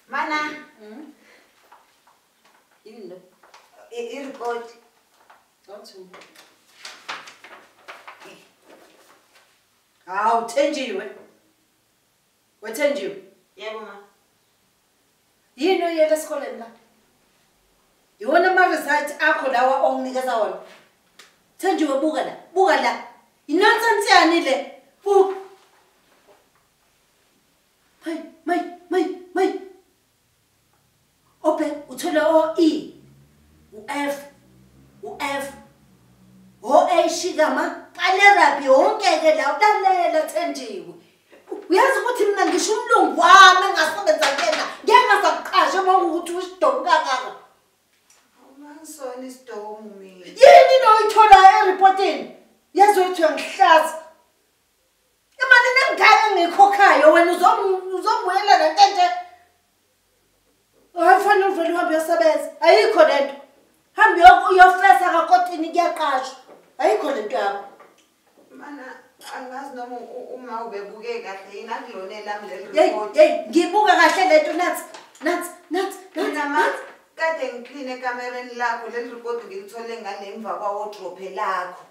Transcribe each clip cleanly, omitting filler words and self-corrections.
Mana. Yini lo? I-report. Awuthi. Hawu Thenjiwe. Wethenjiwe. Yebo ma. Yini oyela esikoleni la? Iwona ama-results akho lawa onginikeza wona. Thenjiwe buka la, buka la. I-nonsense yani le? Buka. Hey, may, may, may. Open uthole o E, u F, u F. O A shikama, qalerapi yonke ke la ulalela Thenjiwe. Uyazi ukuthi mina ngisho umlungu wami engasebenza kuyena, ngeke ngasakuqasha uma ukuthi usidomu kangaka. Awumangisona isidomu mina. Yini lo oyitholayo eripotini? Yazi ukuthi uyangihlaza. Imali nengane engiyikhokhayo wena uzobuyela nento nje. Awufanele uvele uhambe uyosebenza. Ayikho lento. Hambe uyofesa kakotini kuyaqashwa. Ayikho lento yakho. Mana angazi noma uma ubebuke kahle yini akulona elami leli report. Hey, ngibuka kahle lento nathi. Nathi, nathi, nathi. Kade ngiclean ekamereni lakho leli report ngilithole ngale emva kwa wardrobe lakho.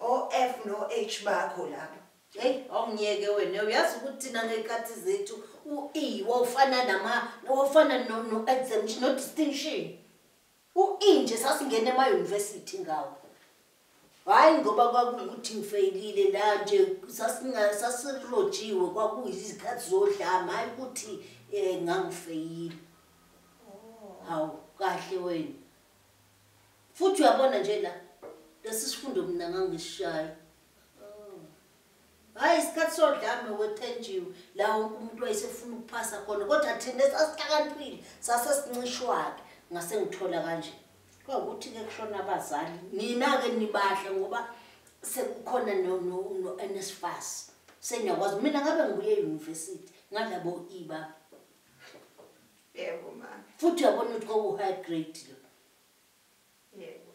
O F no H bakho lapho. Hey, awungiyeke wena uyazi ukuthi thina ngekhathi zethu u E wawufana nama wawufana no exemption no distinction. U E nje sasingena ema university ngawo. Hayi ngoba kwakuwukuthi ngifeyilile la nje sasirojiwe kwakuyizikhathi zodlama hayi ukuthi ngangifeyile. Hawu kahle wena. Futhi uyabona nje la lesi sifundo mina ngangisishaya. Hayi isikhathi sodlame wethenjiwe la wonke umuntu wayesefuna ukuphasa khona kodwa thina sasihlakaniphile sasesincishwa-ke ngase ngithola kanje. Kwawukuthi-ke kushona abazali nina-ke nibahle ngoba sekukhona no-NSFAS seniyakwazi mina ngabe ngibuye e-university ngalabo E baba. Yebo ma. Futhi uyabona ukuthi kwaku-high grade lo. Yebo.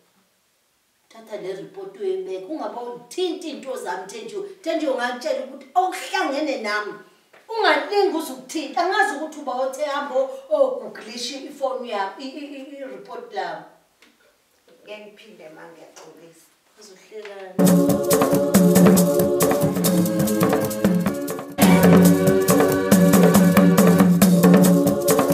Thatha le report uyibeke ungabe uthinta into zami Thenjiwe. Thenjiwe ngakutshela ukuthi awuhlangene nami. Ungalingi uzukuthinta. Angazi ukuthi uba othe hamba ogooglisha ifoni yami i-report lami. Ngeke ngiphinde ma ngiyaxolisa. Uzohlelana.